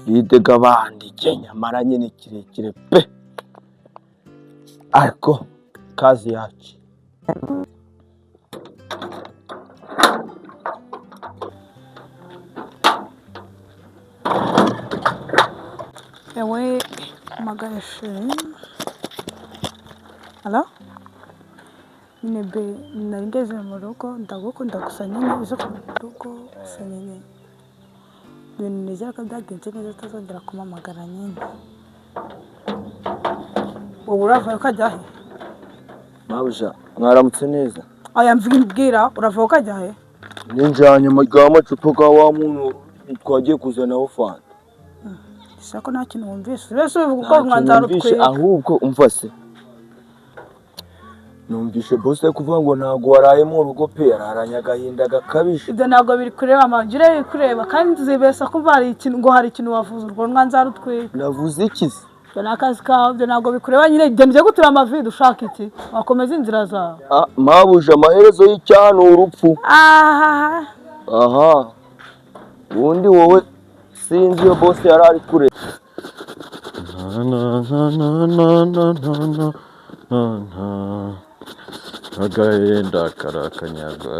Vide gabandike nyamara nyine kirekire pe, ariko kazi yacu. Ewe magara chéri. Alo? Nyine be nari ngeze mu rugo, ndagukunda gusa nyine uze kuva mu rugo gusa nyine ibintu nizera ko byagenze neza, utazongera kumpamagara nyine. Ubu uravayo ukajya he? Mabuja, mwaramutse neza. Aya mbwira, uravayo ukajya he? Ninjanye ga macupa ga wa muntu twagiye kuzanaho fanta. Gusa ko nta kintu wumvise mbese ubivuga uko Nta kintu umwanzuro numvishe. utwika. Ahubwo umva se, numvishe boss ari kuvuga ngo ntabwo waraye mu rugo pe, yararanye agahinda gakabije. Ibyo ntabwo biri kureba mama, ujye kureba kandi nzibesa ko hari ikintu, ngo hari ikintu wavuze, urwo mwanzuro utwika. Navuze iki se? Ibyo ni akazi kawe, ibyo ntabwo bikureba nyine. Genda ujye gutura amavide, ushaka iki? Wakomeza inzira zawe. Ah, mabuja, amaherezo y'icyaha ni urupfu. Ahaha. Aha ubundi wowe sinzi iyo boss yari ari kure. Na na na na na na na na na na, agahinda karakanyagwa.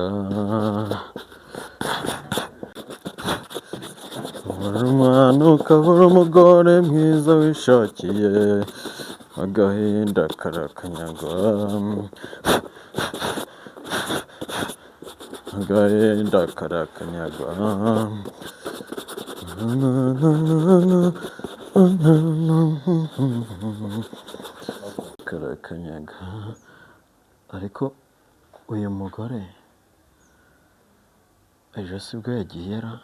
Ubura umwana ukabura umugore mwiza wishakiye, agahinda karakanyagwa, agahinda karakanyagwa. Na na na na na na, karakanyaga. Ariko uyu mugore ejo sibwo yagiye ra?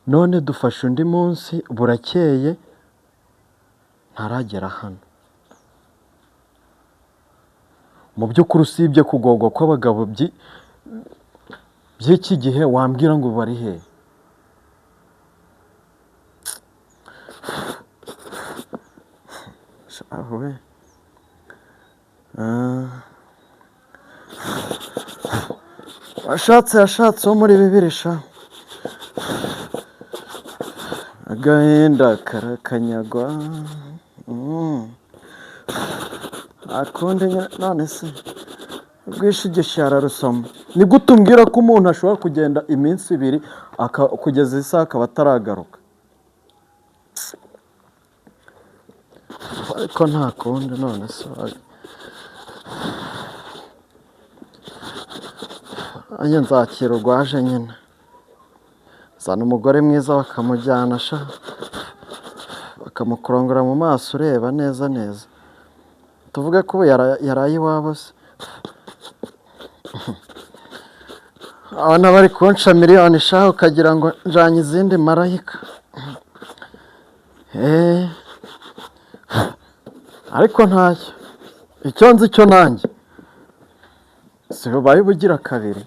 None dufashe undi munsi, burakeye, ntaragera hano. Mu by'ukuri, usibye kugorwa kw'abagabo by'iki gihe, wambwira ngo bari he? Shahu we. Ah. Washatse yashatse wo muri bibiri sha. Agahinda karakanyagwa. Akundi nyine none se ubwishigisha ararusoma? Ni gute umbwira ko umuntu ashobora kugenda iminsi 2 kugeza isaha akaba ataragaruka? Ariko nta kundi, none se nanjye nzakira urwaje nyine, zana umugore mwiza bakamujyana sha, bakamukurongora mu maso ureba neza neza. Tuvuge ko ubu yaraye iwabo se? Abana bari kunca miliyoni sha, ukagira ngo njanye izindi marayika. Ariko ntacyo, icyo nzi cyo nanjye si bubaye ubugira kabiri.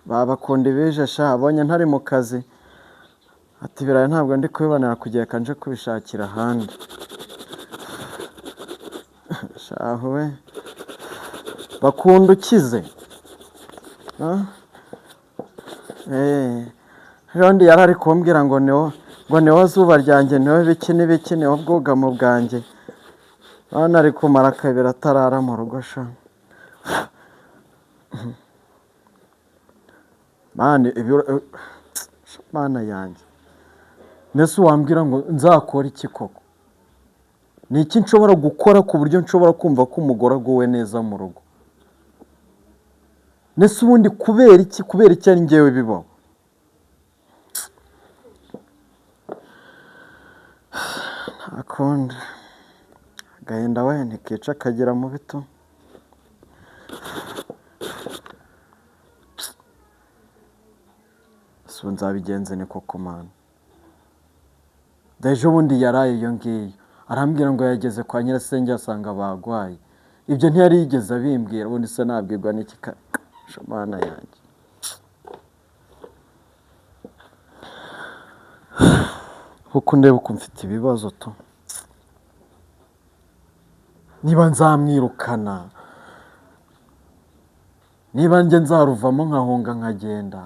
Babakunda ibije sha, abonye ntari mu kazi ati ibirayi ntabwo ndi kubibonera ku gihe, nje kubishakira ahandi. Shahu we, bakunda ukize. Ah? Ejo yari ari kumbwira ngo niwo zuba ryanjye, niwe biki n'ibiki, niwo bwugamo bwanjye. None ari kumara kabiri atarara mu rugo sha. Mani mana yanjye, mbese wambwira ngo nzakora iki koko? Ni iki nshobora gukora ku buryo nshobora kumva ko umugore aguwe neza mu rugo? Nese ubundi kubera iki, kubera iki ari njyewe bibaho? Nta kundi, agahinda we ntikica akagera mu bito. Ese ubu nzabigenze ni koko Mana? Ejo bundi yaraye iyo ngiyo, arambwira ngo yageze kwa nyirasenge asanga bagwaye. Ibyo ntiyari yigeze abimbwira, ubundi se nabwirwa n'iki ka Mana yanjye. Kuko ndeba uko mfite ibibazo tu. Niba nzamwirukana, niba njye nzaruvamo nkahunga nkagenda,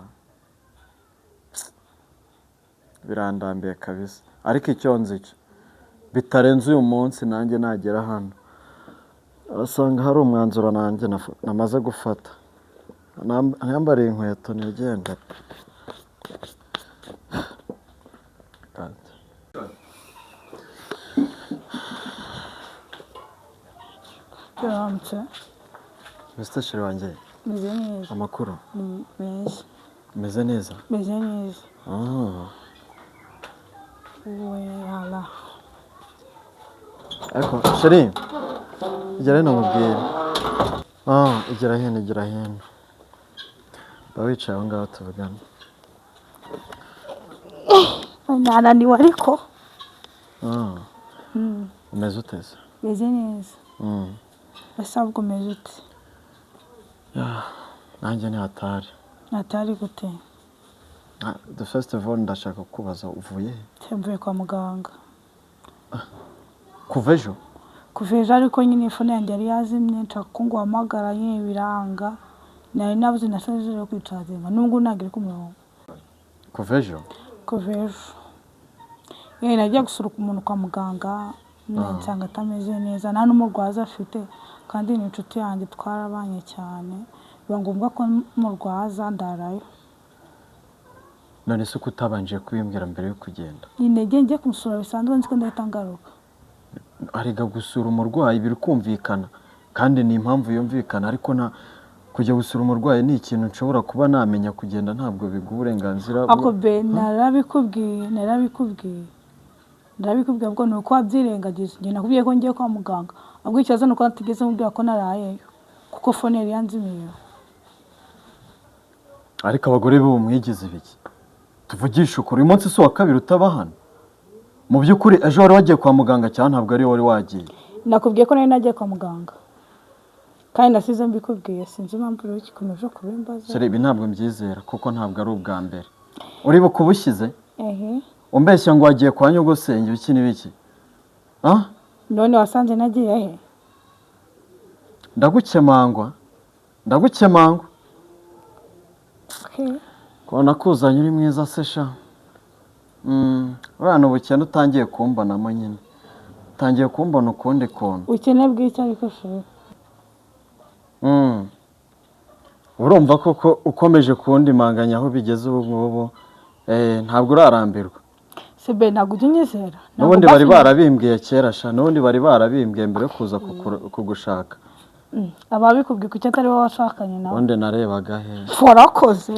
birandambiye kabisa. Ariko icyo nzi cyo, bitarenze uyu munsi nanjye nagera hano, urasanga hari umwanzuro nanjye namaze gufata. Nambariye inkweto nigendere. Biramutse. Mr. Sheri wanjye, Meze neza. amakuru? Ni meza. Umeze neza? Meze neza. Ah. Wala. Ariko Sheri, igera hino nkubwire. Ah, igera hino, igera hino. Ba wicaye aho ngaho tuvugane. Nananiwe ariko. Ah. Umeze ute se? Meze neza. Ese ahubwo umeze ute? Nanjye ni hatari. Natari gute? Ah, the first of all ndashaka kukubaza, uvuye he? Mvuye kwa muganga. Kuva ejo? Kuva ejo, ariko nyine phone yanjye yari yazimye, nshaka ko nguhamagara nyine biranga. Nari nabuze na chargeur yo kwicaginga, nubwo ntabwo iri ku murongo. Kuva ejo? Kuva ejo. Yewe, nagiye gusura umuntu kwa muganga, nsanga atameze neza, nta n'umurwaza afite, kandi ni inshuti yanjye twarabanye cyane, biba ngombwa ko murwaza ndarayo. None se ko utabanje kubimbwira mbere yo kugenda? Nyine ngiye kumusura bisanzwe, nzi ko ndahita ngaruka. Arega gusura umurwayi biri kumvikana, kandi ni impamvu yumvikana, ariko na kujya gusura umurwayi ni ikintu nshobora kuba namenya, kugenda ntabwo biguha uburenganzira. Ako be, narabikubwiye, narabikubwiye, narabikubwiye, ubwo ni uko wabyirengagije. Njye nakubwiye ko ngiye kwa muganga, ahubwo ikibazo ni uko natigeze mubwira ko narayeyo, kuko phone yari yanzimiyeho. Ariko abagore b'ubu mwigize ibiki? Tuvugishe ukuri, uyu munsi si uwa kabiri utaba hano. Mu by'ukuri ejo wari wagiye kwa muganga cyangwa ntabwo ari wari wagiye? Nakubwiye ko nari nagiye kwa muganga, kandi nasize mbikubwiye, sinzi impamvu rero gikomeje kubimbaza. Sore, ibi ntabwo mbyizera, kuko ntabwo ari ubwa mbere. Uribuka ubushyize Ehe. umbeshya ngo wagiye kwa nyogosenge ibiki n'ibiki? Ah? None wasanze nagiye he? Ndagukemangwa, ndagukemangwa. Okay. Kubona kuzanye uri mwiza se sha. Uriya ni ubukene utangiye kumbonamo nyine, utangiye kumbona ukundi kuntu. Ubukene bw'icyo ariko shuri? Urumva koko ukomeje kundimanganya aho bigeze ubu ngubu, ntabwo urarambirwa? Sebe, ntabwo ujya unyizera. N'ubundi bari barabimbwiye kera sha, n'ubundi bari barabimbwiye mbere yo kuza kugushaka. Ababikubwiye kuki atari wowe washakanye nawe? Ubundi narebaga he? Warakoze,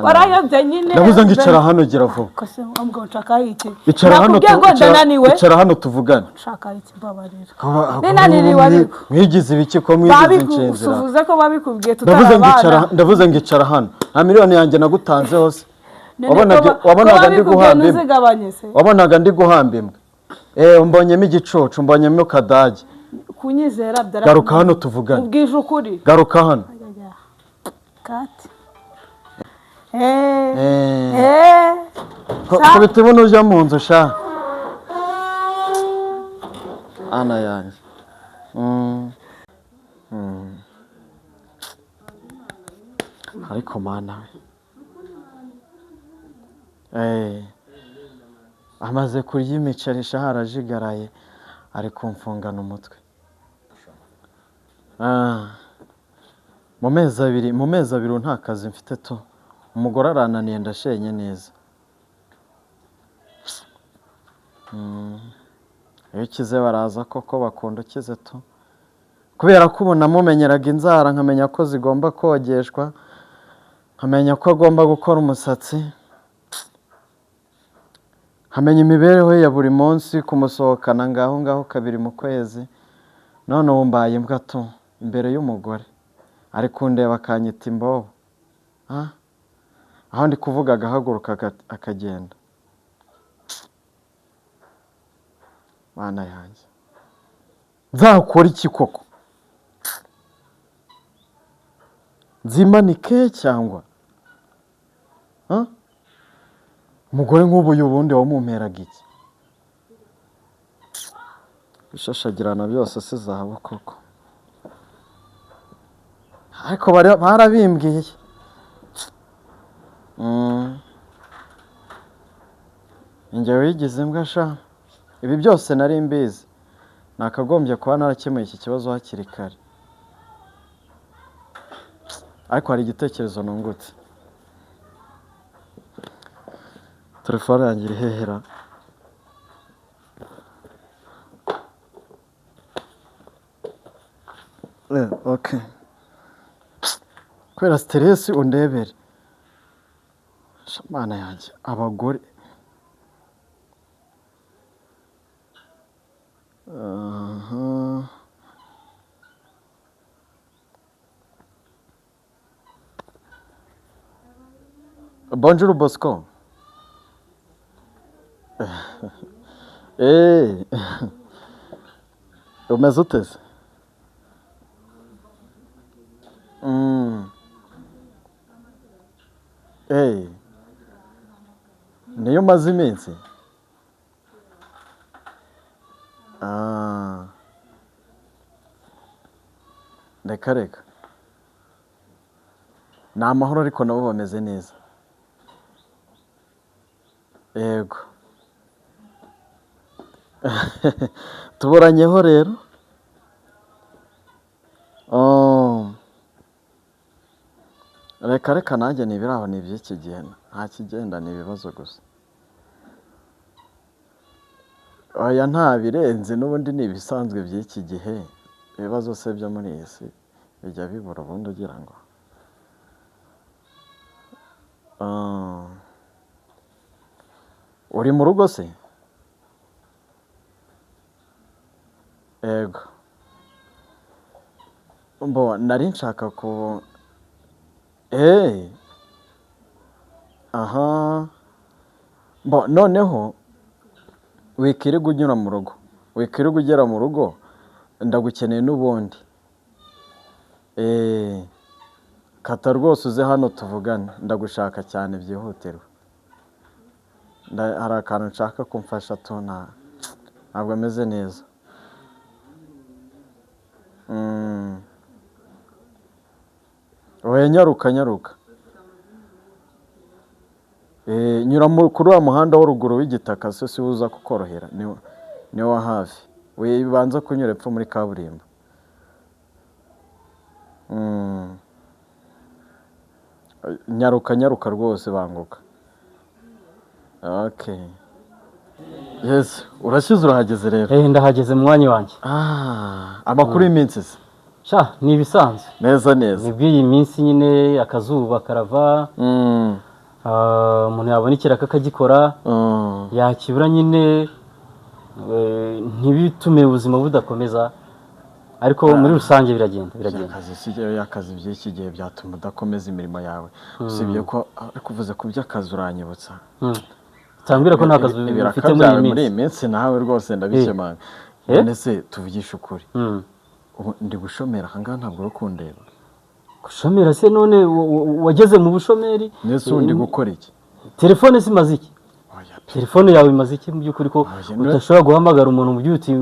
warayobye nyine. Ndabuze ngo icara hano, gira vuba. Kose wa mugabo, nshaka iki? Icara hano. Nakubwiye ngo ndananiwe. Icara hano tuvugane. Nshaka iki? Mbabarira, ninaniriwe ariko. Mwigize ibiki ko mwigize inshinzira? Uvuze ko babikubwiye Ndavuze ngo icara, tutarabana. ndavuze ngo icara hano. Nta miliyoni yanjye nagutanzeho se? None Wabonaga ko ndi babikubwiye guhamba imbwa. ntuzigabanye se? Wabonaga ndi guhamba imbwa. Mbonyemo igicucu, mbonyemo kadage. Kunyizera byara. Garuka hano tuvugane. Ubwije ukuri. Garuka hano. Kati, eh eh. Kubita ibuno ujya mu nzu sha. Ana yanjye. Ariko Mana we. Amaze kurya imiceri sha, arajigaraye, ari kumfungana umutwe. Ah. Mu mezi abiri nta kazi mfite tu. Umugore arananiye, ndashenye neza. Iyo ukize baraza koko, bakunda ukize tu. Kubera ko ubu namumenyeraga inzara, nkamenya ko zigomba kogeshwa, nkamenya ko agomba gukora umusatsi, nkamenya imibereho ye ya buri munsi, kumusohokana ngaho ngaho kabiri mu kwezi. None ubu mbaye imbwa tu imbere y'umugore, ari kundeba akanyita imbobo. Ah? Aho ndi kuvuga agahaguruka akagenda. Mana yanjye, nzakora iki koko? Nzimanike cyangwa? Ah? Umugore nk'ubu uyu ubundi wamumperaga iki? Bishashagirana byose si zahabu koko. Ariko barabimbwiye. Njye wigize imbwa sha. Ibi byose nari mbizi. Nakagombye kuba narakemuye iki kibazo hakiri kare. Ariko hari igitekerezo nungutse. Telefone yanjye iri hehera. Okay. Kubera stress undebere. Sha Mana yanjye, abagore. Aha. Bonjour Bosco. Eh. Umeze ute se? Mm. Eh. Niyo umaze iminsi? Ah. Reka reka. Ni amahoro ariko nabo bameze neza. Yego. Tuburanyeho rero. Oh. Reka reka nanjye ni ibiraho ni iby'iki gihe, nta kigenda ni ibibazo gusa. Oya nta birenze n'ubundi ni ibisanzwe by'iki gihe, ibibazo se byo muri iyi si bijya bibura ubundi ugira ngo. Ah. Uri mu rugo se? Yego. Mbo nari nshaka ku Eh. Aha. Mbo noneho wikirirwa unyura mu rugo, wikirirwa ugera mu rugo, ndagukeneye n'ubundi. Eh. Kata rwose uze hano tuvugane, ndagushaka cyane byihutirwa. Hari akantu nshaka kumfasha tu, ntabwo ameze neza. Oya nyaruka nyaruka. Nyura kuri wa muhanda wo ruguru w'igitaka se si uza kukorohera, ni wa hafi. Wibanza kunyura epfo muri kaburimbo. Nyaruka nyaruka rwose banguka. Okay. Yes, urashize urahageze rero. Ndahageze mu mwanya wanjye. Amakuru y'iminsi se? Sha, ni ibisanzwe. Neza neza. Nibwo iyi minsi nyine akazuba karava. Umuntu yabona ikiraka akagikora. Yakibura nyine ntibitume ubuzima budakomeza. Ariko muri rusange biragenda, biragenda. Akazi si akazi by'iki gihe byatuma udakomeza imirimo yawe. Usibye ko ariko uvuze ku by'akazi uranyibutsa. Utambwira ko nta kazi Ibiraka ufite muri iyi byawe muri iyi minsi. minsi nawe rwose ndabikemanga. None se tuvugishe ukuri. Ubu ndi gushomera aha ngaha ntabwo uri kundeba. Gushomera se none wageze mu bushomeri? Nese ubu ndi gukora iki? Telefone se imaze iki? Oya pe. Telefone yawe imaze iki mu by'ukuri ko udashobora guhamagara umuntu mu by'uti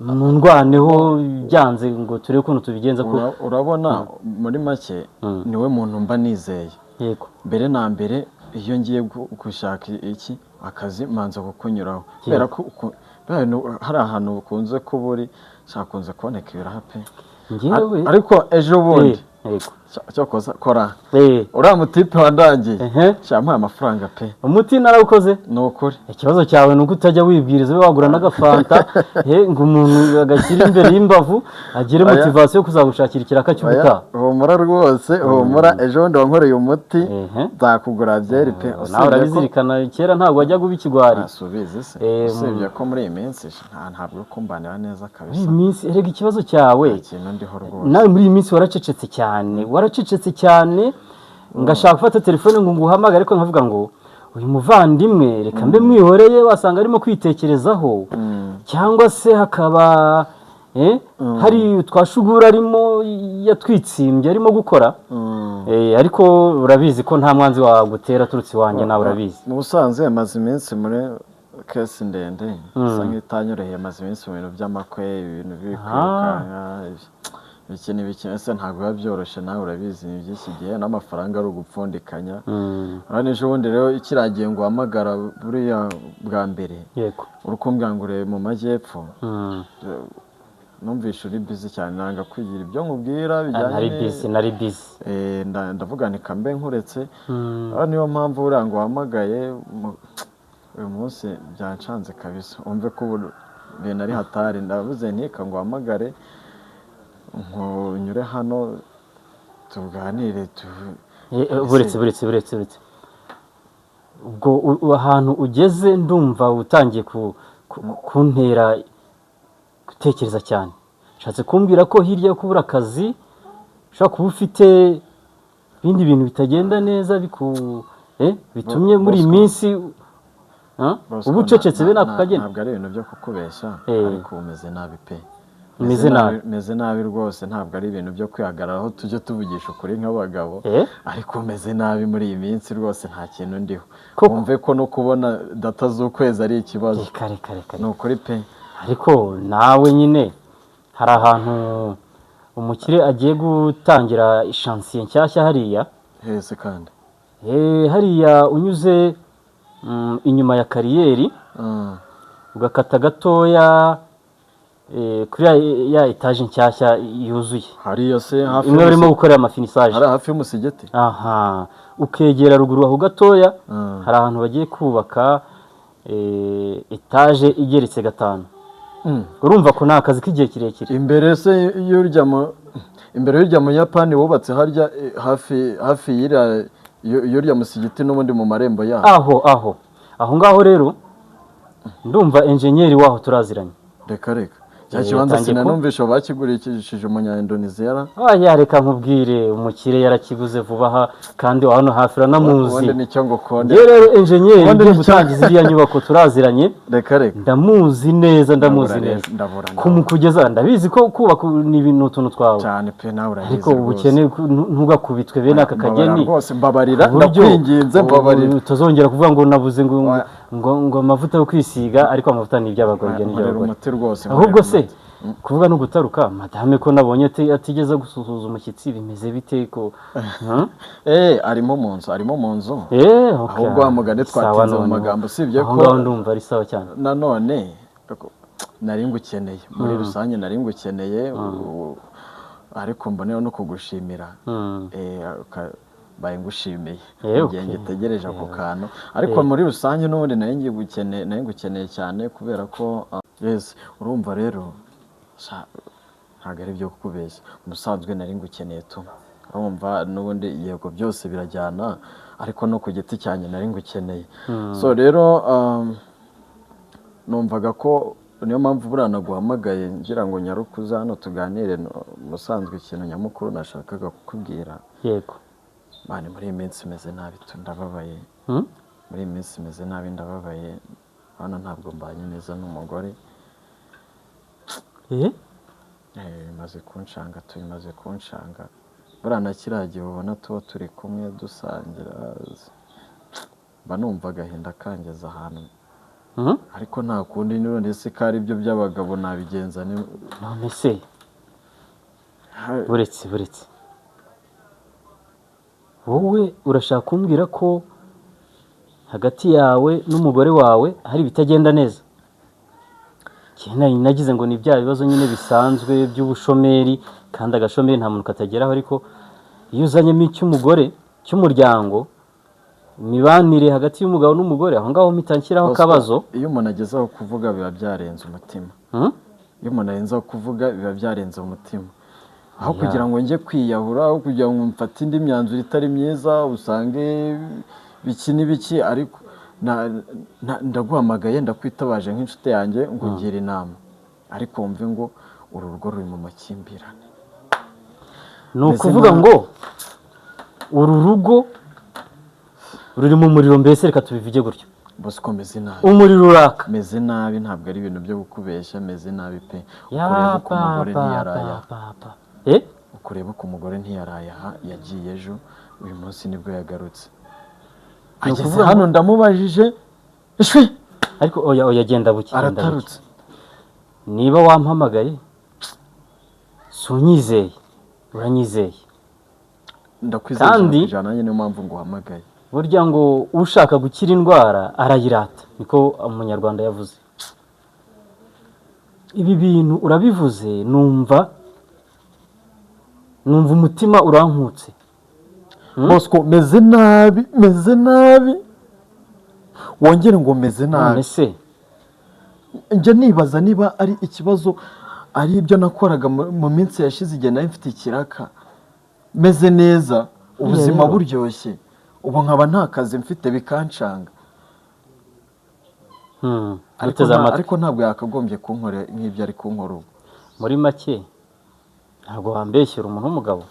mundwaneho byanze ngo turebe ukuntu tubigenza ko Urabona muri make niwe muntu mba nizeye. Yego. Mbere na mbere iyo ngiye gushaka iki akazi manza kukunyuraho. Kubera ko hari ahantu ukunze kuba uri, hakunze kuboneka ibiraha pe. Njyewe Ariko ejo bundi Yego. Cyokoza kora Eh, uriya mutipe wandangiye, ehe. shamuhaye amafaranga pe. Umuti narawukoze. Ni ukuri. Ikibazo cyawe ni uko utajya wibwiriza ube wagura n'agafanta, ngo umuntu agashyira imbere y'imbavu agire Oya. motivation yo kuzagushakira ikiraka cy'ubutaha. Humura rwose, humura, ejo bundi wankoreye umuti, Ehe. nzakugura byeri pe. Nawe Usibye ko urabizirikana, kera ntabwo wajyaga uba ikigwari. Subizi se? Eh, Usibye ko muri iyi minsi ntabwo kumbanira neza Muri kabisa. iyi minsi erega ikibazo cyawe Nta kintu ndiho rwose. nawe muri iyi minsi waracecetse cyane, waracecetse cyane, ngashaka gufata telefone ngo nguhamagare, ariko nkavuga ngo uyu muvandimwe reka mbe mwihoreye, wasanga arimo kwitekerezaho, cyangwa se hakaba hari twashugura arimo yatwitsimbye arimo gukora. Ariko urabizi ko nta mwanzi wagutera aturutse iwanjye, nawe urabizi. Mu busanzwe maze iminsi muri case ndende isa nk'itanyoroheye, maze iminsi mu bintu by'amakwe, ibintu biri kwirukanka, ibiki n'ibiki, ese ntabwo biba byoroshye, nawe urabizi, ni iby'iki gihe n'amafaranga ari ugupfundikanya. Urabona ejo bundi rero kiriya ngo uhamagara buriya bwa mbere, uri kumbwira ngo urebe mu majyepfo, numvishe uri busy cyane, nanga kwigira ibyo nkubwira bijyanye Nari busy, nari busy. Ndavuga nti kambe nkuretse. Aho niyo mpamvu buriya ngo uhamagaye uyu munsi byancanze kabisa, wumve ko ubu ibintu ari hatari. Ndavuze ntika ngo uhamagare nyure hano tuganire Buretse, buretse, buretse, buretse, ubwo ahantu ugeze ndumva utangiye kuntera gutekereza cyane. Ushatse kumbwira ko hirya yo kubura akazi ushobora kuba ufite ibindi bintu bitagenda neza bitumye muri iyi Bosco. minsi, ah, Bosco, uba ucecetse be n'ako kageni? Ntabwo ari ibintu byo kukubeshya, ariko ubu umeze nabi pe. Umeze nabi. Meze nabi rwose, ntabwo ari ibintu byo kwihagararaho, tujye tuvugisha ukuri nk'abagabo, ariko meze nabi muri iyi minsi rwose, nta kintu ndiho. Koko? Wumve ko no kubona data z'ukwezi ari ikibazo. Reka, reka, reka. Ni ukuri pe. Ariko nawe nyine hari ahantu umukire agiye gutangira ishansiye nshyashya hariya. Hese kandi? Hariya unyuze inyuma ya kariyeri, ugakata gatoya, kuri ya etaje nshyashya yuzuye. Hariya se hafi Imwe barimo gukorera amafinissage. Hari hafi y'umusigiti? Aha, ukegera ruguru aho gatoya, hari ahantu bagiye kubaka etaje igeretse gatanu. Urumva ko ni akazi k'igihe kirekire. Imbere se y'urya mu imbere y'urya muyapani wubatse harya, hafi y'iriya y'urya musigiti n'ubundi mu marembo yaho? Aho ngaho rero ndumva enjenyeri waho turaziranye. Reka, reka, cya kibanza? Yatangiye Sinanumvisha bakigurishije umunya Indonesia? Oya, reka nkubwire, umukire yarakiguze vuba aha, kandi wa hano hafi uranamuzi. Ubundi nicyo ngukonde. Njyewe rero enjenyeri Ubundi ugiye nicyo- gutangiza iriya nyubako turaziranye. Reka, reka. Ndamuzi neza, ndamuzi Ndabura neza. Ndabura, ndabura. Kumukugeza ndabizi ko kubaka ni ibintu utuntu twawe. Cyane pe, nawe urabizi Ariko rwose. ubukene ntugakubitwe bene aka Mbabarira kageni. rwose, mbabarira. Ku buryo Ndakwinginze, mbabarira. Utazongera kuvuga ngo nabuze ngo Oya. ngo amavuta yo kwisiga, ariko amavuta ni iby'abagore, ibyo ni Nkorera iby'abagore. umuti rwose, Ahubwo nkorera se umuti. kuvuga no gutaruka, madame ko nabonye atigeze gusuhuza umushyitsi, bimeze bite ko? Arimo mu nzu, arimo mu nzu. Okay. Ahubwo wa mugani Sawa. twatinze mu Noneho. magambo, usibye Aho ko ngaho ndumva ari sawa cyane. Nanone nari ngukeneye muri rusange, nari ngukeneye, ariko mboneyeho no kugushimira. Mbaye ngushimiye igihe ngitegereje ako kantu, ariko muri rusange n'ubundi nari ngukeneye cyane kubera ko yes, urumva rero ntabwo ari ibyo kukubeshya, ubusanzwe nari ngukeneye tu, urumva n'ubundi yego byose birajyana, ariko no ku giti cyanjye nari ngukeneye. So rero numvaga ko niyo mpamvu buriya naguhamagaye ngira ngo nyarukuze hano tuganire. Ubusanzwe ikintu nyamukuru nashakaga kukubwira, man, muri iyi minsi meze nabi tu, ndababaye. Muri iyi minsi meze nabi, ndababaye hano, ntabwo mbanye neza n'umugore. Bimaze kunshanga tu, bimaze kunshanga. Buriya na kiriya gihe ubona tuba turi kumwe dusangira, mba numva agahinda kangeze ahantu, ariko nta kundi, n'ubundi se ko ari byo by'abagabo, nabigenza ni None se, buretse, buretse, wowe urashaka kumbwira ko hagati yawe n'umugore wawe hari ibitagenda neza? Njye nari nagize ngo ni bya bibazo nyine bisanzwe by'ubushomeri, kandi agashomeri nta muntu katageraho, ariko Iyo uzanyemo icy'umugore, cy'umuryango, imibanire hagati y'umugabo n'umugore, aho ngaho mpita nshyiraho Bosco, akabazo. Iyo umuntu ageze aho kuvuga biba byarenze umutima. Hmm? Iyo umuntu arenze aho kuvuga biba byarenze umutima. Aho kugira ngo njye kwiyahura, aho kugira ngo mfate indi myanzuro itari myiza, usange biki n'ibiki, ariko ndaguhamagaye, ndakwitabaje nk'inshuti yanjye ngo ungire inama, ariko wumve ngo uru rugo ruri mu makimbirane. Ni Mbese ukuvuga ngo uru rugo ruri mu muriro, mbese reka tubivuge gutyo. Bosco, meze nabi. Umuriro uraka. Meze nabi, ntabwo ari ibintu byo kukubeshya, meze nabi pe. Ya Ukureba uko pa umugore pa ntiyaraye pa pa pa. Eh? Ukureba uko umugore ntiyaraye aha, yagiye ejo, uyu munsi nibwo yagarutse. Ni Ageze ukuvuga hano ndamubajije, ishwi. Ariko oya, oya, genda buke, genda buke. Aratarutse. Niba wampamagaye si unyizeye, uranyizeye. Ndakwizeye ijana Kandi ku ijana, nanjye niyo mpamvu nguhamagaye. Burya ngo ushaka gukira indwara arayirata, niko umunyarwanda yavuze. Ibi bintu urabivuze, numva umutima urankutse. Bosco, meze nabi, meze nabi, wongere ngo meze None nabi. se Njya nibaza niba ari ikibazo, ari ibyo nakoraga mu minsi yashize, igihe nari mfite ikiraka, meze neza, ubuzima rero. buryoshye, ubu nkaba nta kazi mfite, bikancanga. Ariko Uteze amatwi. Ariko ntabwo yakagombye kunkora nk'ibyo ari kunkora ubu. Muri make ntabwo wambeshyura, umuntu w'umugabo.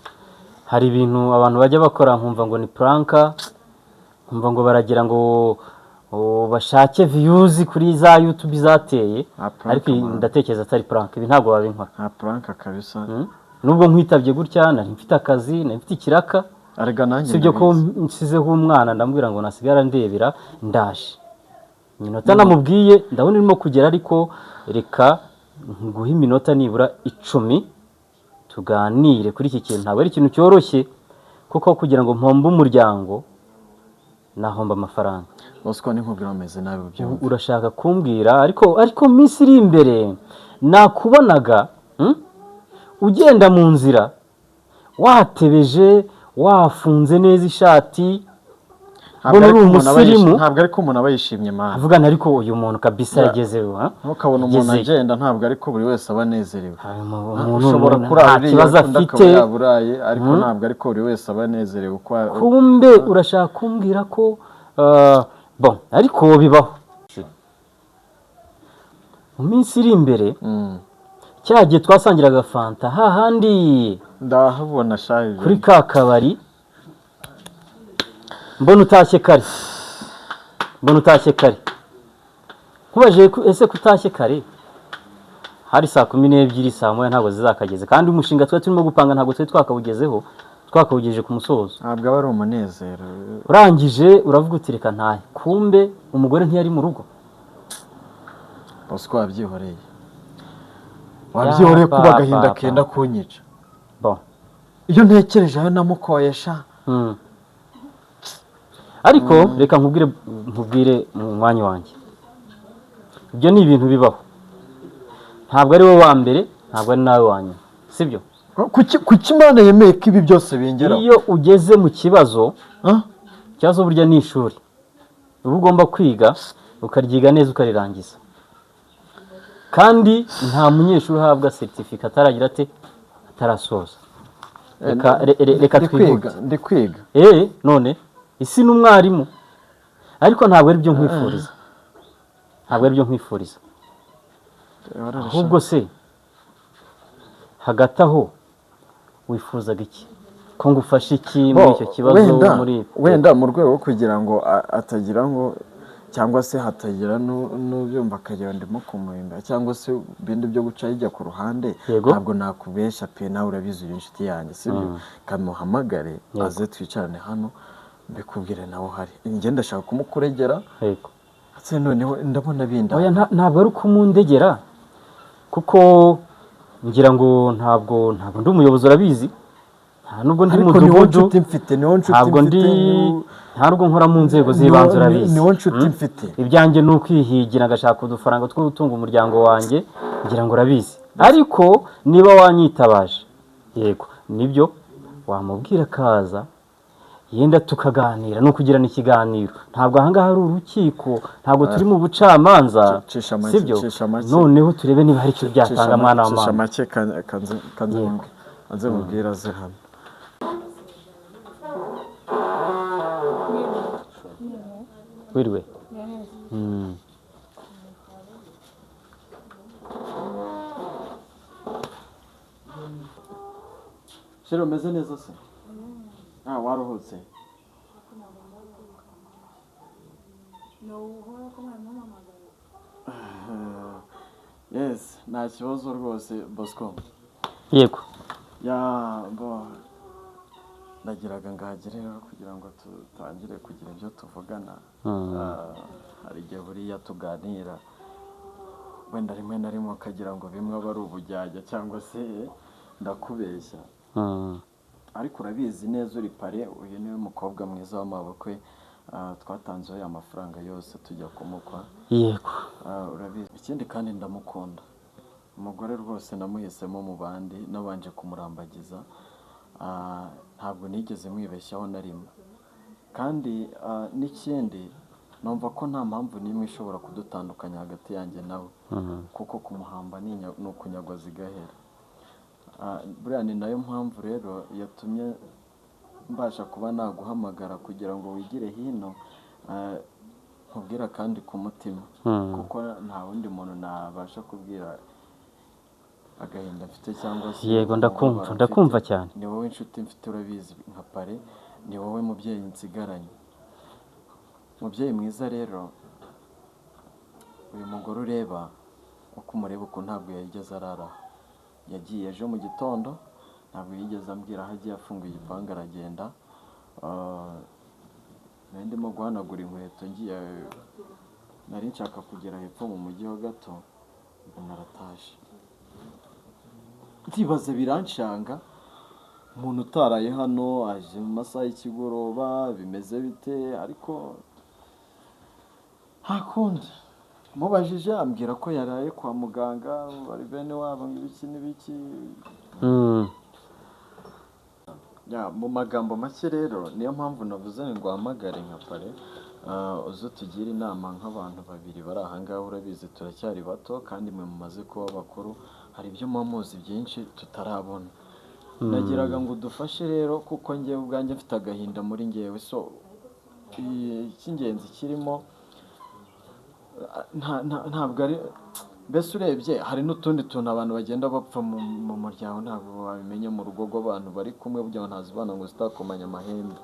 Hari ibintu abantu bajya bakora nkumva ngo ni prank, nkumva ngo baragira ngo, oh, bashake views kuri za YouTube zateye. Nta prank, Ariko man. ndatekereza atari prank, ibi ntabwo wabinkora. Nta prank kabisa. Nubwo nkwitabye gutya, nari mfite akazi, nari mfite ikiraka. Arega nanjye Sibyo ko ndabizi. nsizeho umwana, ndamubwira ngo nasigara ndebera, ndaje. Iminota namubwiye ndabona irimo kugera, ariko reka nguhe iminota nibura 10 tuganire kuri iki kintu. Ntabwo ari ikintu cyoroshye, kuko kugira ngo mpombe umuryango nahomba amafaranga. Bosco, ninkubwira meze nabi ubyumva. Urashaka kumbwira, ariko mu minsi iri imbere nakubonaga, Ugenda mu nzira watebeje, wafunze neza ishati, Ntabwo mbona ariko uri umuntu aba umusirimu. Ntabwo ariko umuntu aba yishimye, man. Avugana, ariko uyu muntu kabisa yagezeho, ha? Ntukabona umuntu Yagezeyo. agenda, ntabwo ariko buri wese aba anezerewe. Umuntu Ushobora nta kurara uriye, kibazo undi akaba afite. yaburaye, ariko ntabwo ariko buri wese aba anezerewe uko Kumbe urashaka kumbwira ko bon, ariko bibaho mu minsi iri imbere. Cya gihe twasangiraga fanta hahandi Ndahabona shaje. kuri ka kabari, mbona utashye kare, mbona utashye kare, nkubajije ese ko utashye kare, hari saa 12, saa 1 ntabwo zizakageze, kandi umushinga twari turimo gupanga ntabwo twari twakawugezeho, twakawugejeje ku musozo. Ntabwo aba ari umunezero. Urangije uravuga uti reka ntahe, kumbe umugore ntiyari mu rugo. Bosco, wabyihoreye, wabyihoreye, kuba Pa, agahinda pa, pa. kenda kunyica. Bon. Iyo ntekereje ayo namukoye sha. Ariko reka nkubwire mu mwanya wanjye, ibyo ni ibintu bibaho, ntabwo ari wowe wa mbere, ntabwo ari nawe wa nyuma, sibyo? Kuki Imana yemeye ko ibi byose bingeraho? Iyo ugeze mu kibazo, Ah? ikibazo burya ni ishuri uba ugomba kwiga, ukaryiga neza, ukarirangiza. Kandi nta munyeshuri uhabwa certificat ataragira ate? Atarasoza. Reka Ndi twihute. kwiga, ndi kwiga. None isi ni umwarimu, ariko ntabwo ari byo nkwifuriza, ntabwo ari byo nkwifuriza. Ahubwo se hagati aho wifuzaga iki, ko ngufasha iki muri icyo kibazo? Wenda Muri wenda mu rwego rwo kugira ngo atagira ngo, cyangwa se hatagira n'ubyumva akagira ndimo kumurinda, cyangwa se ibindi byo guca hirya ku ruhande. Yego. Ntabwo nakubesha pe, nawe urabizi, uri inshuti yanjye, sibyo? Kamuhamagare aze twicarane hano mbikubwire nawe uhari. Njye ndashaka kumukuregera. Ndetse noneho ndabona binda. Oya, ntabwo ari ukumundegera, kuko ngira ngo ntabwo ndi umuyobozi, urabizi, nta nubwo ndi Ariko niwo mudugudu. nshuti mfite, niwo nshuti Ntabwo ndi mfite, nta nubwo nkora mu nzego z'ibanze, urabizi. Niwo nshuti mfite. Ibyanjye ni ukwihigira, ngashaka udufaranga two gutunga umuryango wanjye, ngira ngo urabizi. Ariko niba wanyitabaje, yego nibyo. Wamubwira akaza, yenda tukaganira, ni ukugirana ikiganiro. Ntabwo ahangaha ari urukiko, ntabwo turi mu bucamanza. Cisha make, Sibyo? cisha make. Noneho turebe niba hari icyo byatanga, mwana wa Cisha mama. make, kanze mubwire aze hano. Wiriwe. Chérie, umeze neza se? Ah, waruhutse? Yes, nta kibazo rwose, Bosco. Yego. Ya, bo nagiraga ngahagere rero kugira ngo tutangire kugira ibyo tuvugana. Ah, hari igihe buriya tuganira wenda rimwe na rimwe ukagira ngo bimwe aba ari ubujyajya cyangwa se ndakubeshya, ariko urabizi neza uri pare, uyu niwe mukobwa mwiza w'amabukwe. Ah, twatanzeho ya mafaranga yose tujya kumukwa. Yego. Ah, urabizi. Ikindi kandi ndamukunda, umugore rwose namuhisemo mu bandi nabanje kumurambagiza. Ah, ntabwo nigeze mwibeshyaho na rimwe. Kandi n'ikindi, numva ko nta mpamvu n'imwe ishobora kudutandukanya hagati yanjye nawe, kuko kumuhamba ni ukunyagwa zigahera. Ah, buriya ni nayo mpamvu rero yatumye mbasha kuba naguhamagara kugira ngo wigire hino, nkubwira kandi ku mutima, kuko nta wundi muntu nabasha kubwira agahinda mfite cyangwa se Yego, ndakumva, umubabaro ndakumva mfite. cyane. Ni wowe inshuti mfite, urabizi, nka pare, ni wowe mubyeyi nsigaranye, mubyeyi mwiza. Rero uyu mugore ureba, uko umureba uku, ntabwo yigeze arara aha. Yagiye ejo mu gitondo, ntabwo yigeze ambwira aho agiye, afunguye igipangu aragenda. Ah, nari ndimo guhanagura inkweto, ngiye, nari nshaka kugera hepfo mu mujyi ho gato, mbona arataje. Ndibaza, biranshanga, umuntu utaraye hano aje mu masaha y'ikigoroba, bimeze bite? Ariko nta kundi, mubajije ambwira ko yaraye kwa muganga, bari bene wabo, ngo ibiki n'ibiki. Ya, mu magambo make rero, niyo mpamvu navuze ngo uhamagare nka pare, uze utugire inama nk'abantu babiri bari aha ngaha. Urabizi turacyari bato, kandi mwe mumaze kuba bakuru, hari ibyo muba muzi byinshi tutarabona. Nagiraga ngo udufashe rero, kuko njyewe ubwanjye mfite agahinda muri njyewe. So icy'ingenzi kirimo ntabwo ari, mbese urebye hari n'utundi tuntu abantu bagenda bapfa mu muryango, ntabwo babimenya mu rugo rw'abantu bari kumwe, burya ngo ntazibana ngo zitakomanya amahembe.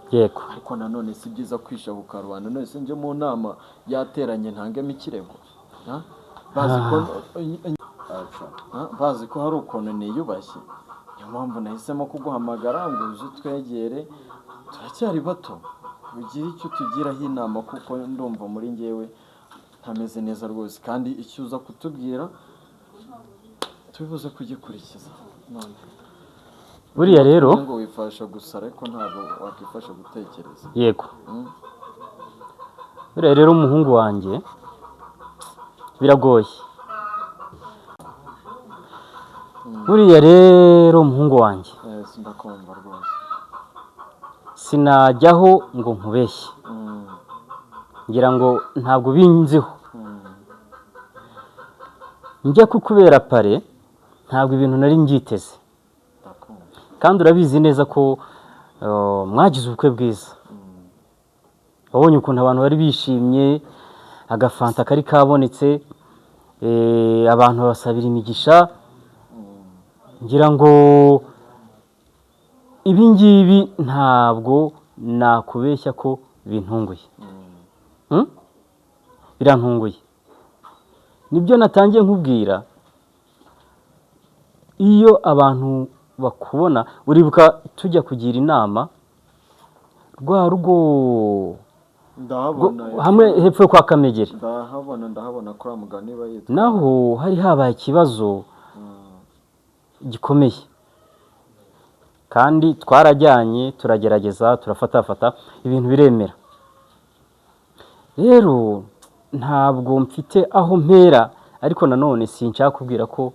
Ariko nanone si byiza kwisha ku karubanda. None se njye mu nama yateranye ntangemo ikirego? Ha? Bazi ko Ha? Bazi ko hari ukuntu niyubashye. Niyo mpamvu nahisemo kuguhamagara ngo uze utwegere, turacyari bato, ugire icyo utugiraho inama, kuko ndumva muri njyewe ntameze neza rwose, kandi icyo uza kutubwira tubibuze kugikurikiza none. Buriya rero ngo wifasha gusa, ariko ntabwo wakifasha gutekereza. Yego. Buriya rero umuhungu wanjye, biragoye. Buriya rero umuhungu wanjye, Yes, ndakumva rwose. Sinajyaho ngo nkubeshye. Ngira ngo ntabwo binziho. Njya kukubera pare, ntabwo ibintu nari mbyiteze. Ndakumva. Kandi urabizi neza ko mwagize ubukwe bwiza. Wabonye ukuntu abantu bari bishimye, agafanta kari kabonetse, abantu babasabira imigisha. Ngira ngo ibi ngibi ntabwo nakubeshya ko bintunguye. Birantunguye. Nibyo natangiye nkubwira, iyo abantu bakubona, uribuka tujya kugira inama rwa rugo Ndahabona. Hamwe hepfo yo kwa Kamegeri? Ndahabona, ndahabona kuri wa mugabo niba yitwa. Naho hari habaye ikibazo gikomeye, kandi twarajyanye, turagerageza, turafatafata, ibintu biremera. Rero ntabwo mfite aho mpera, ariko nanone sinshaka kubwira ko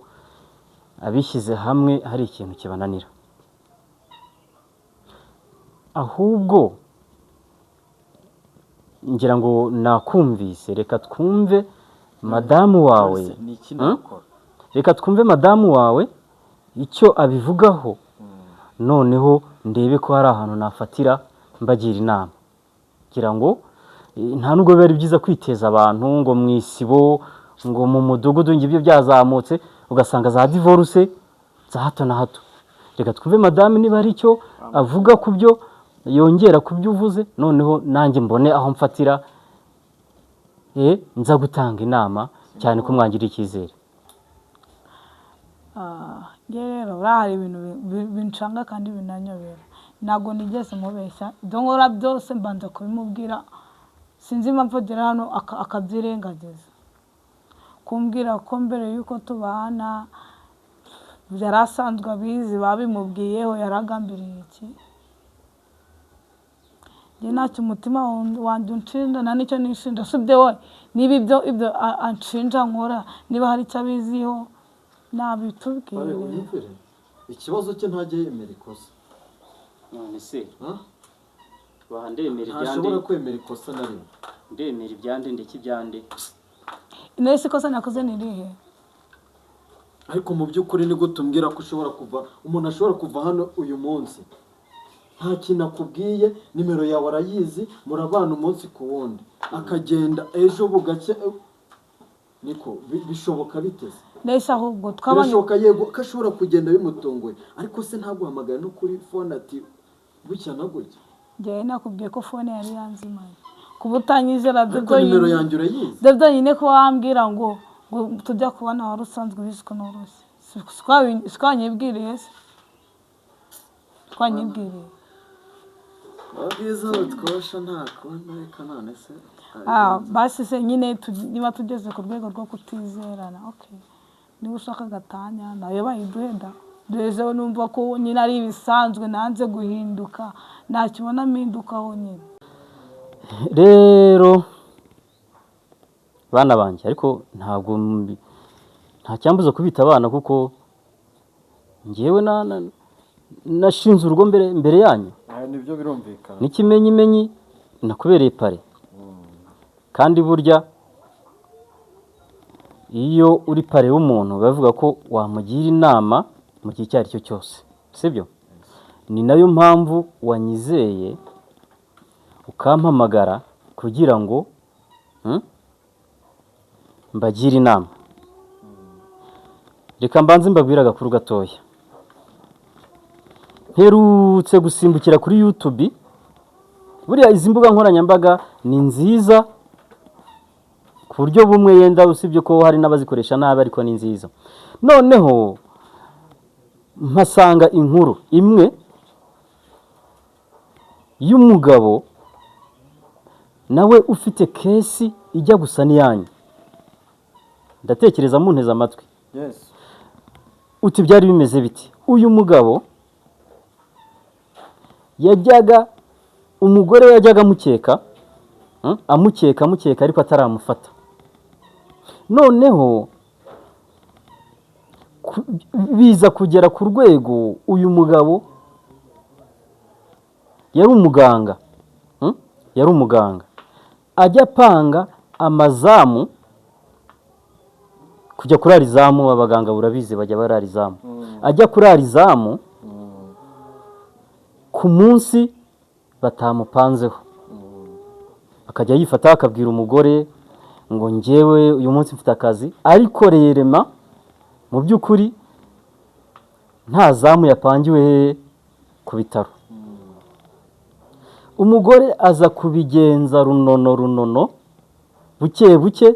abishyize hamwe hari ikintu kibananira. Ahubwo ngira ngo nakumvise, reka twumve madamu wawe. Ni iki Hmm? nakora? Reka twumve madamu wawe icyo abivugaho, noneho ndebe ko hari ahantu nafatira mbagira inama. Ngira ngo nta nubwo biba ari byiza kwiteza abantu ngo mu isibo, ngo mu mudugudu, ngo ibyo byazamutse, ugasanga za divorce za hato na hato. Reka twumve madamu niba hari icyo avuga ku byo yongera ku byo uvuze, noneho nanjye mbone aho mfatira nza gutanga inama, cyane ko mwangiriye icyizere. Ah, njye rero buriya hari ibintu bincanga kandi binanyobera. Ntabwo nigeze mubeshya, ibyo nkora byose mbanza kubimubwira. Sinzi impamvu agera hano akabyirengagiza, kumbwira ko mbere y'uko tubana yari asanzwe abizi, babimubwiyeho. Yaragambiriye iki? Njye ntacyo umutima wanjye unshinja, nta n'icyo nishinja usibye we. Niba ibyo anshinja nkora, niba hari icyo abiziho, nabitubwire. Unyumvire, ikibazo cye ntajya yemera ikosa. None se Ha? Ndemera. Ntashobora kwemera ikosa na rimwe. Ndemera ibyande, ndeke ibyande? Nese ikosa nakoze ni irihe? Ariko mu by'ukuri ni gute umbwira ko ushobora kuva, umuntu ashobora kuva hano uyu munsi nta kintu akubwiye, nimero yawe arayizi, murabana umunsi ku wundi, akagenda ejo bugacya? Niko bishoboka biteze? Nese ahubwo twabanye Birashoboka yego ko ashobora kugenda bimutunguye, ariko se ntaguhamagare no kuri phone ati gutya na gutya? Njyewe nakubwiye ko phone yari yanzimanye, kuba utanyizera byo Ariko nimero byonyine yanjye urayizi. Byo byonyine kuba wambwira ngo tujya kubona, wari usanzwe ubizi ko noroshye. Si twanyibwiriye se? Twanyibwiriye. Ubwiza butwosha nta kubona, reka none se. Ah, basi se nyine niba tugeze ku rwego rwo kutizerana, okay, niba ushaka gatanya nayo bayiduhe da. Mbese numva ko nyine ari ibisanzwe, nanze guhinduka, ntakibona mpindukaho nyine. Rero bana banjye, ariko ntabwo nta cyambuza kubita abana, kuko ngewe nashinze urugo mbere yanyu. Nibyo, birumvikana. N'ikimenyimenyi nakubereye pare, kandi burya iyo uri pare w'umuntu bavuga ko wamugira inama mu gihe icyo ari cyo cyose, sibyo? Ni nayo mpamvu wanyizeye ukampamagara kugira ngo mbagire inama. Reka mbanze mbabwire agakuru gatoya. Mperutse gusimbukira kuri YouTube. Buriya izi mbuga nkoranyambaga ni nziza ku buryo bumwe, yenda usibye ko hari n'abazikoresha nabi, ariko ni nziza. Noneho mpasanga inkuru imwe y'umugabo nawe ufite case ijya gusa n'iyanyu. Ndatekereza munteze amatwi. Yes. Uti byari bimeze biti? Uyu mugabo yajyaga, umugore we yajyaga amukeka, amukeka, amukeka, ariko ataramufata. Noneho biza kugera ku rwego, uyu mugabo yari umuganga, yari umuganga, ajya apanga amazamu, kujya kurara izamu. Abaganga urabizi bajya barara izamu. Ajya kurara izamu ku munsi batamupanzeho, akajya yifata akabwira umugore ngo njyewe uyu munsi mfite akazi, ariko rerema mu by'ukuri nta zamu yapangiwe ku bitaro. Umugore aza kubigenza runono runono, buke buke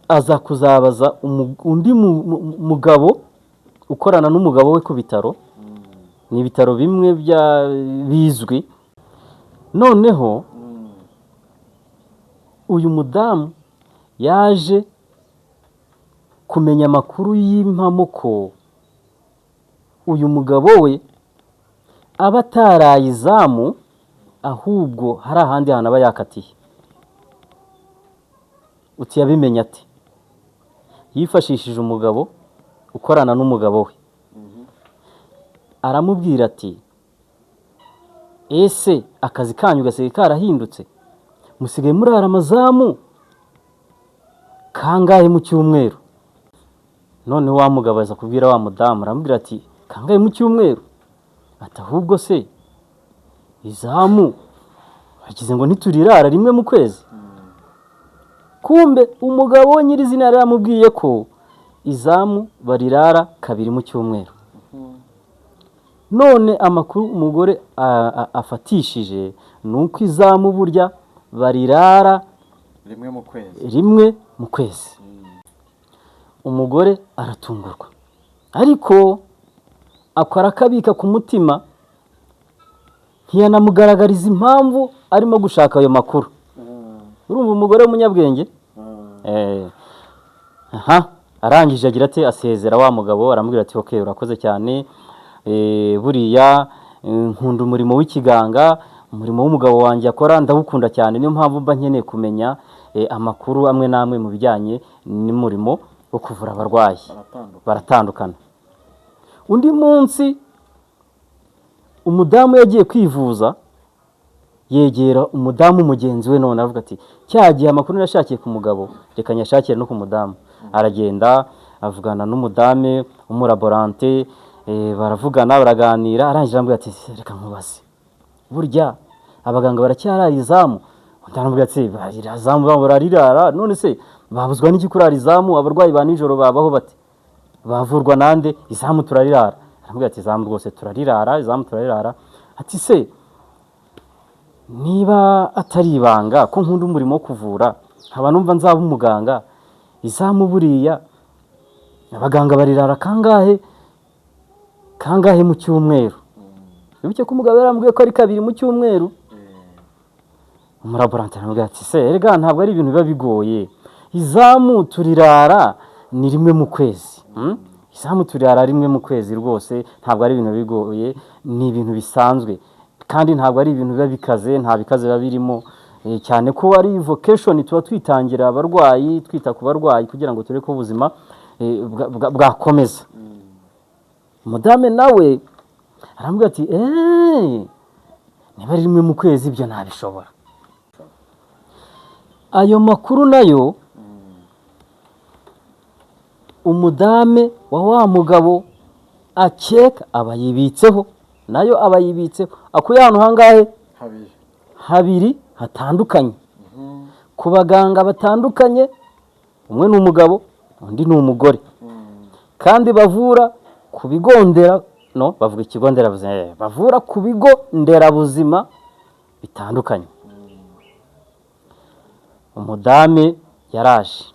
aza kuzabaza undi mugabo ukorana n'umugabo we ku bitaro. Ni ibitaro bimwe bya bizwi. Noneho uyu mudamu yaje kumenya amakuru y'impamo ko uyu mugabo we aba ataraye izamu, ahubwo hari ahandi hantu aba yakatiye. Uti yabimenye ati? Yifashishije umugabo ukorana n'umugabo we, aramubwira ati Ese akazi kanyu gasigaye karahindutse? Musigaye murara amazamu kangahe mu cyumweru? None wa mugabo aza kubwira wa mudamu, aramubwira ati: "Kangahe mu cyumweru?" Ati: "Ahubwo se izamu bagize ngo ntiturirara rimwe mu kwezi?" Kumbe umugabo we nyirizina yari yamubwiye ko izamu barirara kabiri mu cyumweru. None amakuru umugore afatishije ni uko izamu burya barirara rimwe mu kwezi. Rimwe mu kwezi. Umugore aratungurwa, ariko akora akabika ku mutima, ntiyanamugaragariza impamvu arimo gushaka ayo makuru. Urumva umugore w'umunyabwenge. Aha arangije agira ati, asezera wa mugabo, aramubwira ati: "Ok, urakoze cyane. Buriya nkunda umurimo w'ikiganga, umurimo w'umugabo wanjye akora ndawukunda cyane. Niyo mpamvu mba nkeneye kumenya amakuru amwe n'amwe mu bijyanye n'umurimo wo kuvura abarwayi." Baratandukana. Baratandukana. Undi munsi umudamu yagiye kwivuza, yegera umudamu mugenzi we. None aravuga ati: "Cya gihe amakuru nashakiye ku mugabo, reka nyashakire no ku mudamu." Aragenda avugana n'umudamu w'umulaborante, baravugana, baraganira. Arangije aramubwira ati: "Reka nkubaze, burya abaganga baracyarara izamu?" Undi aramubwira ati: "Barira izamu, bararirara. None se babuzwa n'iki kurara izamu? Abarwayi ba nijoro babaho bate? Bavurwa nande? Izamu turarirara." Aramubwira ati: "Izamu rwose turarirara, izamu turarirara." Ati: "Se niba atari ibanga, ko nkunda umurimo wo kuvura, nkaba numva nzaba umuganga, izamu buriya abaganga barirara kangahe kangahe mu cyumweru?" Wibuke ko umugabo yarambwiye ko ari kabiri mu cyumweru. Umulaborante aramubwira ati: "Se erega ntabwo ari ibintu biba bigoye, izamu turirara ni rimwe mu kwezi. Izamu turirara rimwe mu kwezi rwose, ntabwo ari ibintu bigoye, ni ibintu bisanzwe, kandi ntabwo ari ibintu biba bikaze, nta bikaze biba birimo. Cyane ko ari vocation, tuba twitangira abarwayi, twita ku barwayi kugira ngo turebe ko ubuzima bwakomeza." Umudame nawe aramubwira ati: "Eee, niba ari rimwe mu kwezi, ibyo nabishobora." Ayo makuru nayo umudame wa mugabo akeka aba yibitseho, nayo aba yibitseho. Akuye ahantu hangahe? Habiri. Habiri hatandukanye, ku baganga batandukanye. Umwe ni umugabo, undi ni umugore, kandi bavura ku bigo ndera, no bavuga ikigo nderabuzima, bavura ku bigo nderabuzima bitandukanye. Umudame yaraje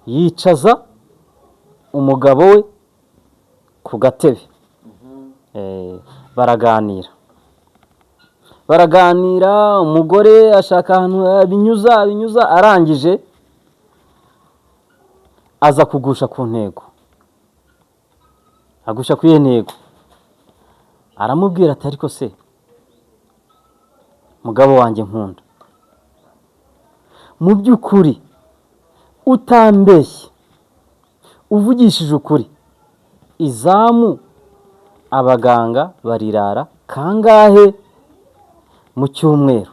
yicaza umugabo we ku gatebe. Baraganira, baraganira. Umugore ashaka ahantu abinyuza, abinyuza. Arangije aza kugusha ku ntego. Agusha ku iyo ntego, aramubwira ati: "Ariko se mugabo wanjye nkunda, mu by'ukuri utambeshye, uvugishije ukuri, izamu abaganga barirara kangahe mu cyumweru?"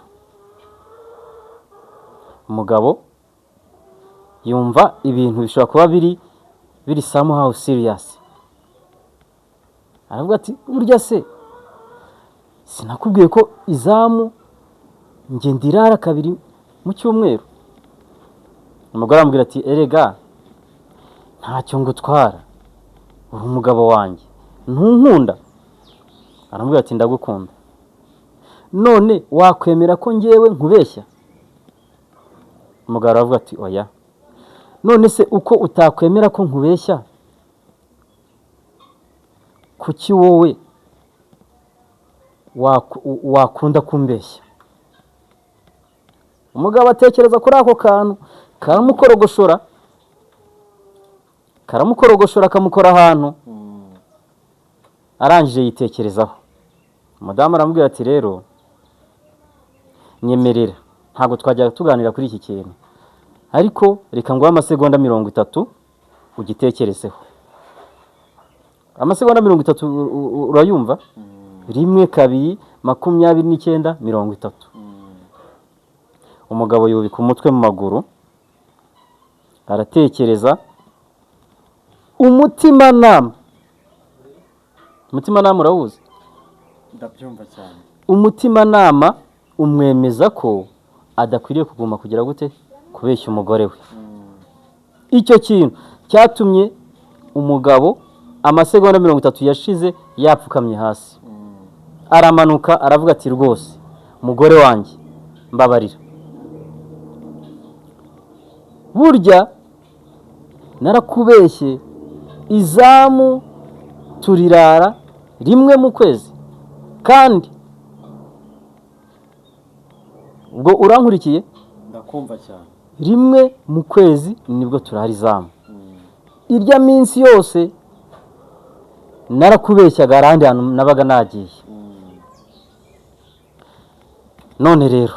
Umugabo yumva ibintu bishobora kuba biri somehow serious. Aravuga ati: "Burya se sinakubwiye ko izamu njye ndirara kabiri mu cyumweru?" Umugore aramubwira ati: "Erega ntacyo ngutwara, uri umugabo wanjye, ntunkunda?" Aramubwira ati: "Ndagukunda. None wakwemera ko ngewe nkubeshya?" Umugabo aravuga ati: "Oya." "None se uko utakwemera ko nkubeshya, kuki wowe wakunda kumbeshya?" Umugabo atekereza kuri ako kantu, karamukorogoshora, karamukorogoshora, akamukora ahantu. Arangije yitekerezaho. Umudamu aramubwira ati: "Rero nyemerera, ntabwo twajya tuganira kuri iki kintu, ariko reka nguhe amasegonda 30 ugitekerezeho." Amasegonda 30, urayumva? Rimwe, kabiri. 29 30. Umugabo yubika umutwe mu maguru, aratekereza. Umutimanama, umutimanama urawuzi? Ndabyumva cyane. Umutimanama umwemeza ko adakwiriye kuguma kugira gute? Kubeshya umugore we. Icyo kintu cyatumye umugabo amasegonda 30 yashize yapfukamye hasi, aramanuka aravuga ati: "Rwose mugore wanjye, mbabarira, burya narakubeshye. Izamu turirara rimwe mu kwezi." Kandi ubwo urankurikiye? Ndakumva cyane. Rimwe mu kwezi nibwo turara izamu. Irya minsi yose narakubeshyaga, ahandi hantu nabaga nagiye. None rero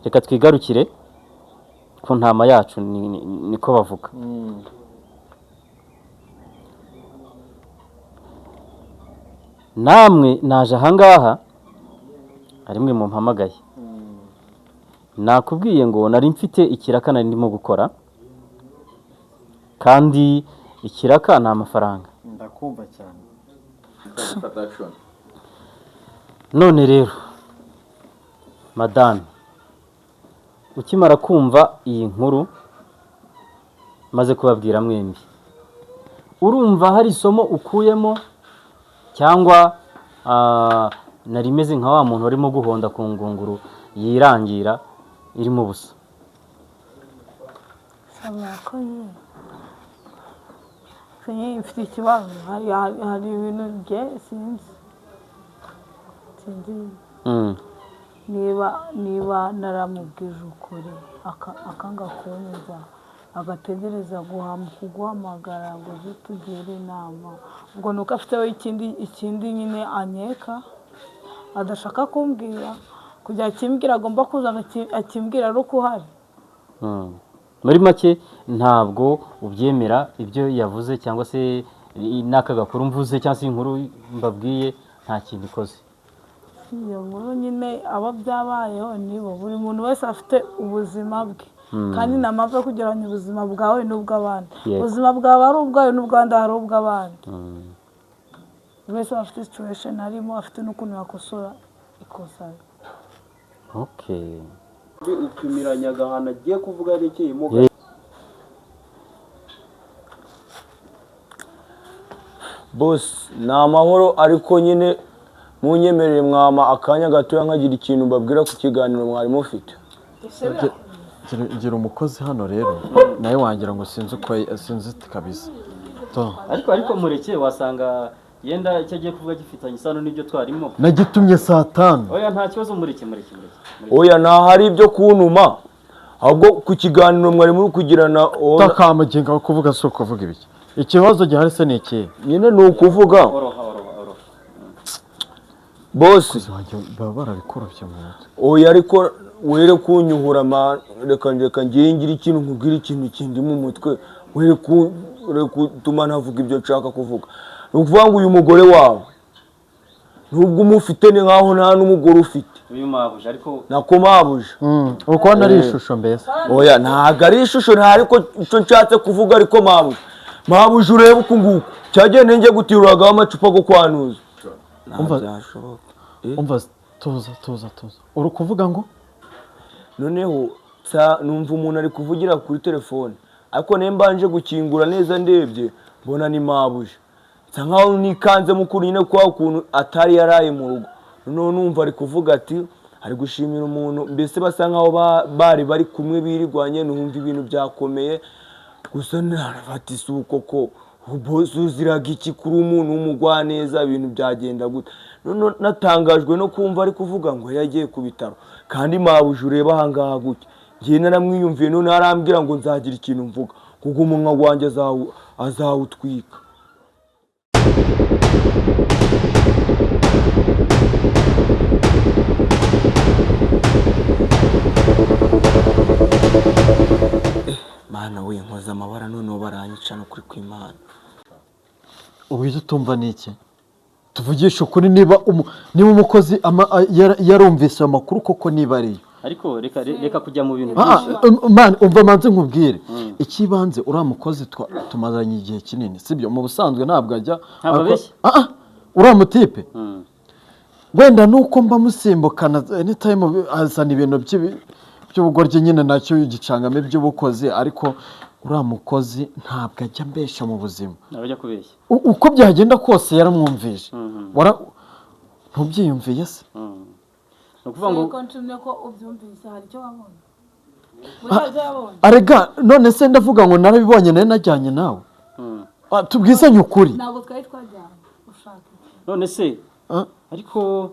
reka twigarukire ku ntama yacu, niko bavuga. Namwe naje ahangaha ari mwe mumpamagaye. Nakubwiye ngo nari mfite ikiraka nari ndimo gukora, kandi ikiraka ni amafaranga. Ndakumva cyane. None rero madame, ukimara kumva iyi nkuru maze kubabwira mwembi, urumva hari isomo ukuyemo, cyangwa nari meze nka wa muntu urimo guhonda ku ngunguru yirangira irimo ubusa? Murakoze. Nyine mfite ikibazo, hari ibintu njye sinzi niba naramubwije ukuri, akanga kunyumva, agategereza kuguhamagara ngo uze tugire inama. Ubwo ni uko afiteho ikindi nyine anyeka adashaka kumbwira. Kugira akimbwira agomba kuza akimbwira ari uko uhari. Muri make ntabwo ubyemera ibyo yavuze, cyangwa se n'aka gakuru mvuze, cyangwa se inkuru mbabwiye nta kintu ikoze? Iyo nkuru nyine, abo byabayeho nibo. Buri muntu wese afite ubuzima bwe, kandi nta mpamvu yo kugereranya ubuzima bwawe n'ubw'abandi. Ubuzima bwawe ari ubwawe, n'ubw'abandi ari ubw'abandi. Buri wese aba afite situation arimo, afite n'ukuntu yakosora ikosa. Okay. Upimiranyaga ahantu agiye kuvuga yerekeyemo. Boss, ni amahoro, ariko nyine munyemerere mwama akanya gatoya nkagira ikintu mbabwira ku kiganiro mwari mufite. Gira umukozi hano rero nawe wangira ngo sinzi uko, sinzi kabisa. To. Ariko mureke, wasanga yenda icyo agiye kuvuga gifitanye isano n'ibyo twarimo. Nagitumye saa 5. Oya, nta kibazo, mureke, mureke, mureke, mureke. Oya, ntahari ibyo kuntuma, ahubwo ku kiganiro mwari muri kugirana Utakamuginga wo kuvuga si ukuvuga ibiki? Ikibazo gihari se ni ikihe? Nyine ni ukuvuga, Oroha, oroha, oroha. Boss. Wanjye baba barabikorobye mu mutwe. Oya, ariko were kunyuhura ma, reka ngiye ngira ikintu nkubwira, ikintu kindi mu mutwe, were ku gutuma ntavuga ibyo nshaka kuvuga. Ni ukuvuga ngo uyu mugore wawe, nubwo umufite, ni nkaho nta n'umugore ufite. Uyu mabuja ariko. Nako mabuja. Uko hano ari ishusho mbese? Oya, ntabwo ari ishusho, nta, ariko icyo nshatse kuvuga, ariko mabuja urebe uku nguku cyagiye njye gutiruragaho amacupa go kwanuza. Umva. Byashoboka. Umva, tuza, tuza, tuza. Uri kuvuga ngo? Noneho numva umuntu ari kuvugira kuri telefone, ariko niyo mbanje gukingura neza, ndebye mbona ni mabuja, nsa nkaho nikanze mukuru nyine kwa ukuntu atari yaraye mu rugo. Noneho numva ari kuvuga ati ari gushimira umuntu, mbese basa nkaho bari bari kumwe birirwanye. Numva ibintu byakomeye gusa, narafata isuku koko. Boss, uziraga iki kuri umuntu w'umugwaneza? Ibintu byagenda gute? Noneho natangajwe no kumva ari kuvuga ngo yagiye ku bitaro, kandi mabuja ureba ahangaha gutya ngiye naramwiyumviye. None arambwira ngo nzagira ikintu mvuga kuko umunwa wanjye azawutwika. Mana we, nkoze amabara, noneho baranyica no kuri kw'Imana. Ubu icyo utumva ni iki? Tuvugishe ukuri, niba umukozi yarumvise ayo makuru koko, niba ariyo. Ariko reka kujya mu bintu Ah, byinshi. Man, umva manze nkubwire. Icy'ibanze, uriya mukozi tumaranye igihe kinini, sibyo? Mu busanzwe ntabwo ajya Ntabwo abeshya. Ah, uriya mutipe wenda nuko mba musimbukana anytime, azana ibintu by'ubugoryi nyine, nacyo gicangamo iby'ubukozi, ariko uriya mukozi ntabwo ajya ambeshya mu buzima. Ntabwo ajya kubeshya. Uko byagenda kose yaramwumvise. Ntubyiyumviye se? Ni ukuvuga ngo Ko nshimye ko ubyumvise, hari icyo wabonye? Muri hari icyo wabonye? Arega none se ndavuga ngo narabibonye, nari najyanye nawe? Ah, tubwizanye ukuri. Ntabwo twari twajyanye, ushaka iki? None se Ah, ariko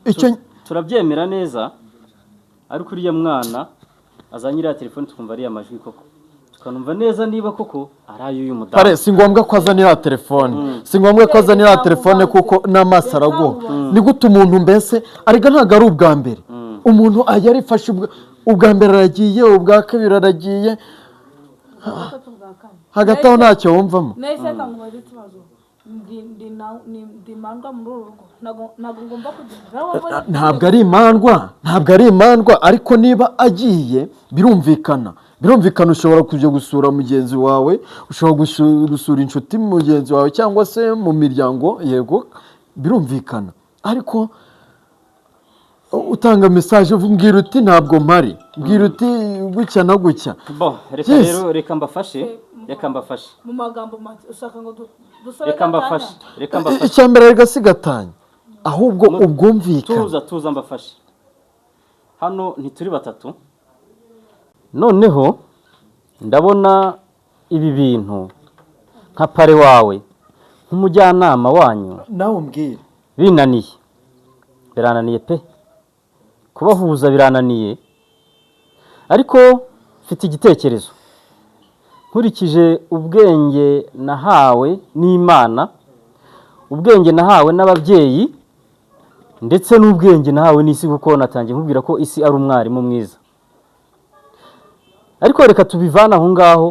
icyo turabyemera neza, ariko uriya mwana azanye iriya telefone, tukumva ariya majwi koko, tukanumva neza niba koko ari ay'uyu mudamu. Pare, si ngombwa ko azana telefone, si ngombwa ko azana telefone, kuko n'amaso araguha. Ni gute umuntu mbese, arega ntabwo ari ubwa mbere umuntu yarifashe, ubwa mbere aragiye, ubwa kabiri aragiye, Gatatu, bwa kane. Hagati aho ntacyo wumvamo. Nahise reka nkubaze ikibazo. Ndi mandwa muri uru rugo? Ntabwo ngomba kugenda. Ntabwo ari imandwa, ntabwo ari imandwa, ariko niba agiye, birumvikana ushobora kujya gusura mugenzi wawe, ushobora gusura inshuti mugenzi wawe cyangwa se mu miryango, yego birumvikana, ariko utanga message, mbwira uti ntabwo mpari, mbwira uti gutya na gutya. Bon, reka Yes. rero reka mbafashe. Mu magambo make, ushaka ngo dusabe Reka mbafashe. gatanya? Reka mbafashe. Icya mbere, reka si gatanya, ahubwo ubwumvikane. Tuza, tuza mbafashe. Hano ntituri batatu. Noneho ndabona ibi bintu nka pare wawe, nk'umujyanama wanyu, Nawe umbwire. binaniye, birananiye pe, kubahuza birananiye. Ariko mfite igitekerezo nkurikije ubwenge nahawe n'Imana, ubwenge nahawe n'ababyeyi, ndetse n'ubwenge nahawe n'isi, kuko natangiye nkubwira ko isi ari umwarimu mwiza. Ariko reka tubivane aho ngaho.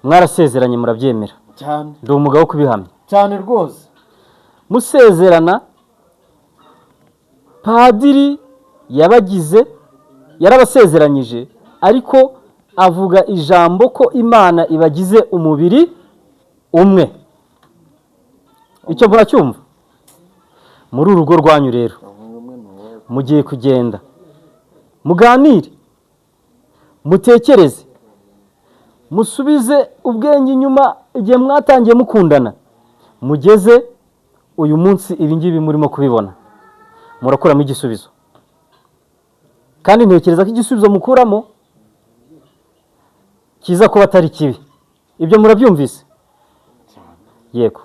Mwarasezeranye, murabyemera. Cyane. Ndi umugabo wo kubihamya. Cyane rwose. Musezerana, padiri yabagize, yarabasezeranyije, ariko avuga ijambo ko Imana ibagize umubiri umwe. Icyo muracyumva? Muri uru rugo rwanyu rero mugiye kugenda muganire, mutekereze, musubize ubwenge inyuma igihe mwatangiye mukundana mugeze uyu munsi. Ibi ngibi murimo kubibona, murakuramo igisubizo, kandi ntekereza ko igisubizo mukuramo kiza kuba atari kibi. Ibyo murabyumvise? Yego.